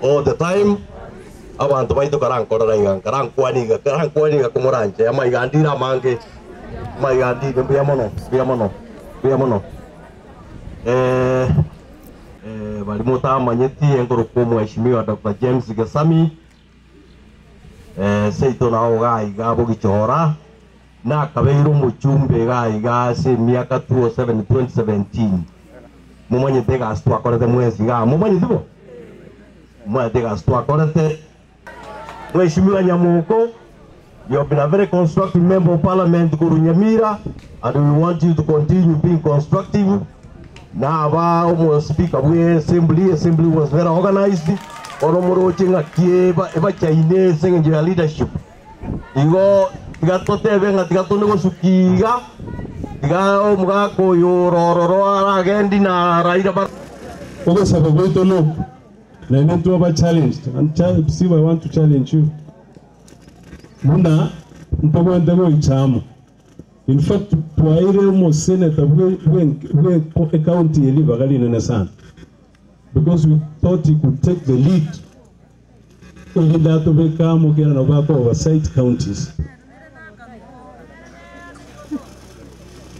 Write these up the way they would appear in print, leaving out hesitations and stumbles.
All the time abanto baito karankorera iga nkarankwania iga karankwania iga komoranche amaiga andire amange amaiga andire mbuya mono mbuya mono mbuya mono eh, eh, baria motamanyeti enkorokwa omweshimiwa Doctor James Gesami eh, seito nao iga iga bogichora nakabeire omochumbe iga iga ase emiaka 2007 2017 momanyete egasi twakorete mwensi igaa momanyeti bo? Omanyete egasi twakorete. Mweshimiwa Nyamoko, you have been a very constructive member of parliament korwa Nyamira and we want you to continue being constructive. Naba omo speaker bwe assembly, assembly was very organized, bono moroche ng'aki eba ebachaine ase eng'encho ya leadership. Igo tiga totebe ng'a tiga tone gosukia iga, tiga omogaka oyo ore ororo aragendi na Raila bar. Ogosaba gwaito noko, naende ntwaba challenged, and Steve I want to challenge you, buna ntobwenerete goicha amo. In fact twaeire omosenator bwe bwe bwe ecounty eye ribaga rinene sana because we thought he could take the lead erinde atobeke amo kera nabo bako oversight counties.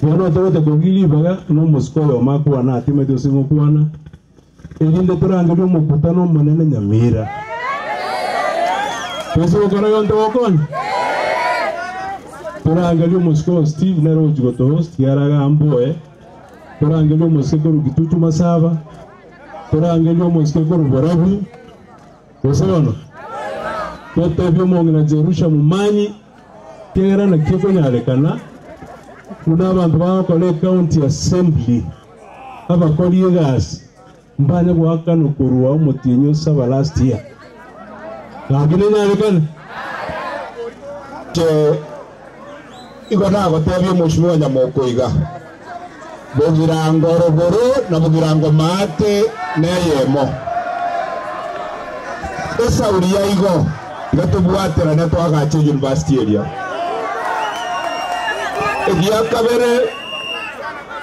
Bono togote kogia ribaga na omosike oyomo akwane atimete gose ng'okwana, erinde torangerie omokutano omonene Nyamira. Toise gokora igo ntogokonya? Torangerie omosike o Steve nere ogochia gotohost kiagera agambe oye, torangerie omosike korwa Kitutu Masaba, torangerie omosike korwa Borabu, gose bono? Totebie omong'ina Jerusha Momanyi, ekiagera naki ekonyarekana buna abanto bagokora ecounty assembly abakori egasi mbanye goakanwa korwa omotienyi o saba last year. Gaki nenyarekane? Inche igo nagotebia Omosimiwa Nyamoko iga, Bogirango rogoro na bogirango maate neyemo. Esauri ya igo iga tobwaterane toagache university eria. Egia kabere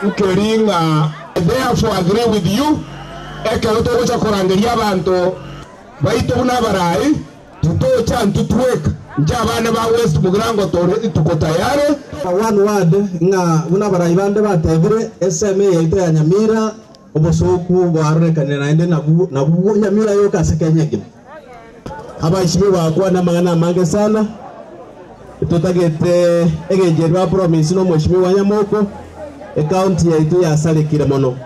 nkeri ng'a I therefore agree with you, ekero togocha korangeria abanto baito buna abarai, Titocha intwe tweka, inche abana ba West Mugirango tore tuko tayari. One word, ng'a buna abarai bande batebire, ensemo eye yaito ya Nyamira obosooku bwarorekanire naende nabwo nabwo Nyamira yoka ase Kenya engima. Abaishimi bakwane amang'ana amange sana, totagete egencho eri ba promise na omweshimiwa Nyamoko, ecounty yaito yasarekire mono.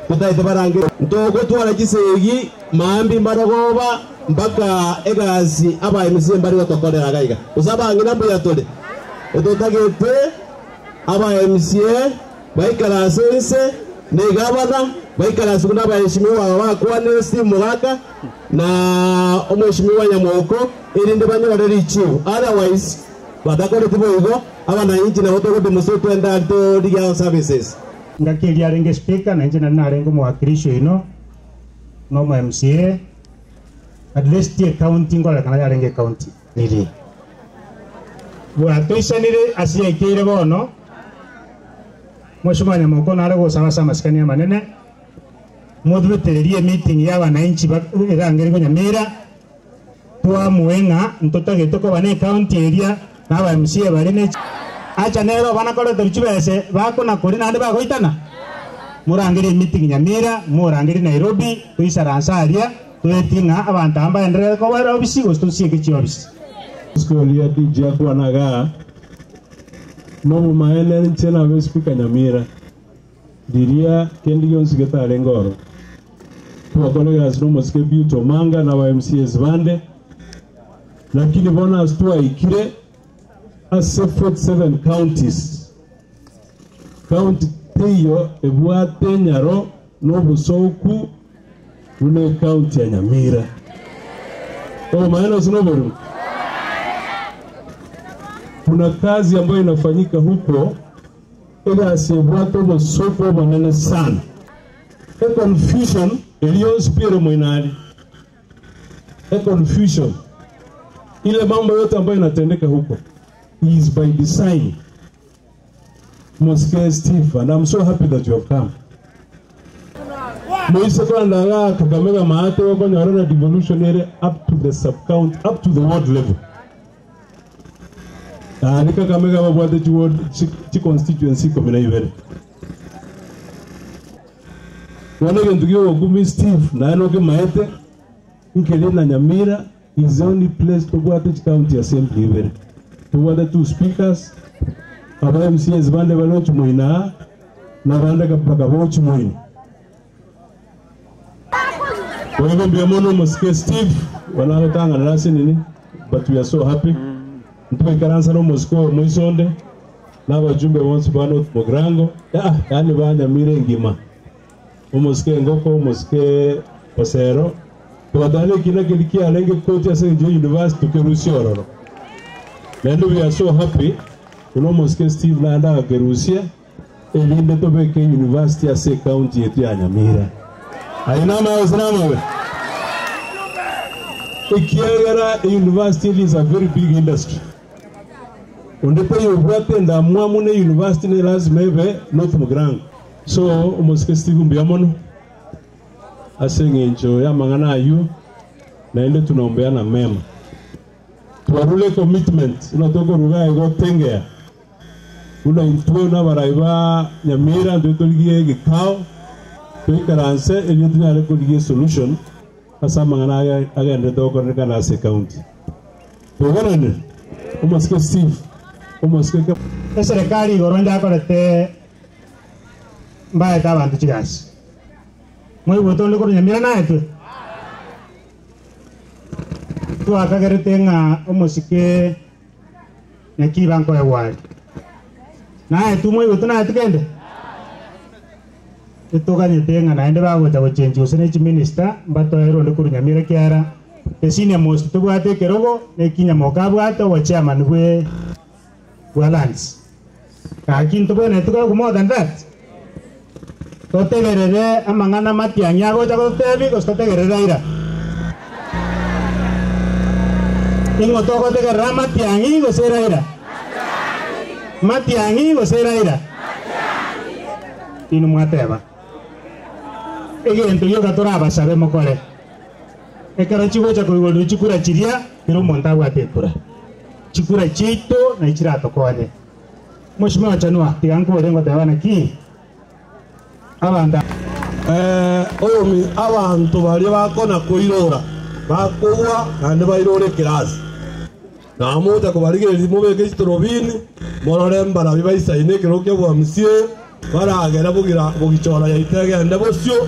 Totagete barange. Ntogotwara chisegi Maambia mbarogoba mpaka egasi aba MCA mbare gotokorera iga iga. Gose abang'ina mbuya tore? Etotagete aba MCA baikaranse inse na egavana baikaranse buna abaeshimiwa aba bakwanire Steve Mogaka na omweshimiwa Nyamoko erinde banyore richibu. Otherwise batakoreti boigo abananchi nabo togodemonstrate twende aria torigie our services. Ngaki eria arenge speaker na inche nari narenge omowakilishi oino. Ng'a omo MCA at least ecounty nkorekana yarenge ecounty riri bwatoisanire ase yaikeire bono Mheshimiwa Nyamoko nare gosaba ase amasikani amanene motbetererie emeeting ya abananchi erangerigwe Nyamira twamue ng'a ntotagete koba ne ecounty eria na aba MCA bare ne Acha nere obana koreterwa chibese bakona koria naende bagoitana? Morangerie emeeting Nyamira, morangerie Nairobi, toisaranse aria, toetie ng'a abanto aba mbaenderere koba obisi gose tosieke chiobisi. School ya DJ akwana igaa nobomaene inche nabe speaker Nyamira riria kende gionsi getarenge ororo twakora egasi nomosike Beauty Omanga na aba MCAs bande lakini bono ase twaikire Ase 47 counties, county teiyo ebwate enyaro na obosooku buna ecounty ya Nyamira. Obomaene ase noborimo? Kuna kazi ambayo inafanyika huko egasi ebwate obosooku obonene sana. Econfusion eria yonsi pi ere moino aria. A confusion. Ile mambo yote ambayo inatendeka huko is by design. Mosike Steve and I'm so happy that you have come. Moise kwandaga Kakamega maate gokonyora na devolution ere up to the sub county, up to the ward level. Ari Kakamega babwate chi ward chi constituency 12. Bono egento kia ogokumi Steve naye nokimaete nkeri na Nyamira is the only place tobwate chi county assembly ibere. Tobwate two speakers, aba MCAs bande bare ochimoina aa, na abande bakaba ochimoina. Boigo mbuya mono omosike Steve, bono agotang'anera ase nini, but we are so happy. Ntwaikaransa na omosike oyo moisonde, na abajumbe bonsi ba North Mugirango, yaani ba Nyamira engima. Omosike Engoko, omosike Osero, togatara nekina keria kiarenge koti ase engencho ya university tokerusia ororo. Naende we are so happy buna omosike Steve naende agakerusia erinde tobeke university ase ecounty yetu ya Nyamira. Aye namabe gose namabe? Ekiagera euniversity eri is a very big industry. Onde taiyo obwate endamwamu na euniversity ne lazima ebe North Mugirango. So omosike Steve mbuya mono ase eng'encho y'amang'ana ayio naende tunaombeana mema. Twarure commitment buna tokoruga igo tengea buna intwe nabarai ba Nyamira ntwe torigie egekao toikaranse erio tonyare korigia esolution ase amang'ana aya agenderete gokorekana ase ecounty. Toigananire? Omosike Steve, omosike Ke. Eserekari igoro njakorete mbaete abanto chigasi. Mwaigwete onde korwa Nyamira naetwe? Twakagerete ng'a omosike Nyakiba nkoegwa are. Naetwe mwaigwete naetwe kende? Etoganyete ng'a naende bagocha gochenchia gose ne chiminista mbatoere onde korwa Nyamira ekiagera the senior most tobwate ekerogo na ekinyamoka abwate obochairman bwe bwa lands. Gaki ntobwenerete koegwa more than that? Totegerere amang'ana matiang'i agocha gototebia gose totegerere Raila? Ning'o togotegerera amatiang'i gose Raila? Matiang'i gose Raila? Inwe mwateba, Egento gioka torabasabe mokore, ekero chigocha koigorerwa chikura chiria, kera omonto abwate ekura. Chikura chiaito nachi chiratokonye. Mweshimiwa Chanua, tiga nkore ngoteba naki abanto. Oyomi abanto baria bakona koirora, bakogwa naende bairore ekerasi. Na mocha kobarigereria mobeke chitorobini, morore mbarabi baisaine ekerogo kia bwamsie, baragere bogira bogichora yaito egende bosio,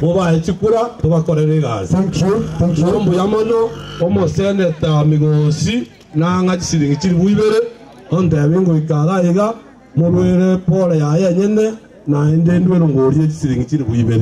mobae chikura tobakorere egasi. Thank you, thank you. Igo mbuya mono omoseneta Migosi nang'a chisiringi chilifu ibere, ontebie ngoika iga iga, morwere pole yaye enyene, naende ndwere ngorie chisiringi chilifu ibere.